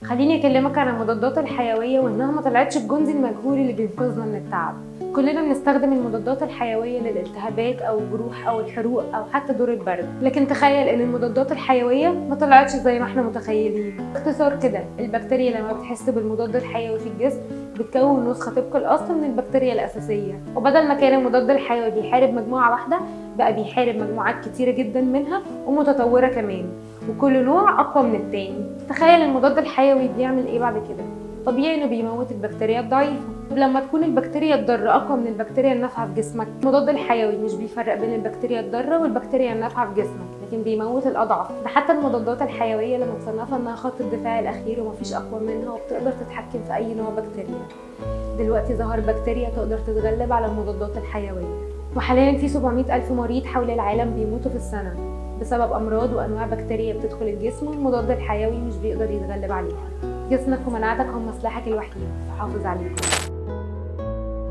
خليني اكلمك عن المضادات الحيوية وانها ما طلعتش الجندي المجهول اللي بينقذنا من التعب. كلنا بنستخدم المضادات الحيوية للالتهابات او الجروح او الحروق او حتى دور البرد، لكن تخيل ان المضادات الحيوية ما طلعتش زي ما احنا متخيلين. باختصار كده، البكتيريا لما بتحس بالمضاد الحيوي في الجسم بتكون نسخه طبق الاصل من البكتيريا الاساسية، وبدل ما كان المضاد الحيوي بيحارب مجموعة واحدة بقى بيحارب مجموعات كتيرة جدا منها ومتطوره كمان، وكل نوع اقوى من التاني. تخيل المضاد الحيوي بيعمل ايه بعد كده؟ طبيعي انه بيموت البكتيريا الضعيفة. طب لما تكون البكتيريا الضارة اقوى من البكتيريا النافعة في جسمك، المضاد الحيوي مش بيفرق بين البكتيريا الضارة والبكتيريا النافعة في جسمك، لكن بيموت الاضعف. ده حتى المضادات الحيوية اللي متصنفه انها خط الدفاع الاخير ومفيش اقوى منها وبتقدر تتحكم في اي نوع بكتيريا، دلوقتي ظهر بكتيريا تقدر تتغلب على المضادات الحيوية. وحاليا في 700 ألف مريض حول العالم بيموتوا في السنة بسبب أمراض وأنواع بكتيريا بتدخل الجسم والمضاد الحيوي مش بيقدر يتغلب عليها. جسمك ومناعتك هم سلاحك الوحيد، فحافظ عليهم.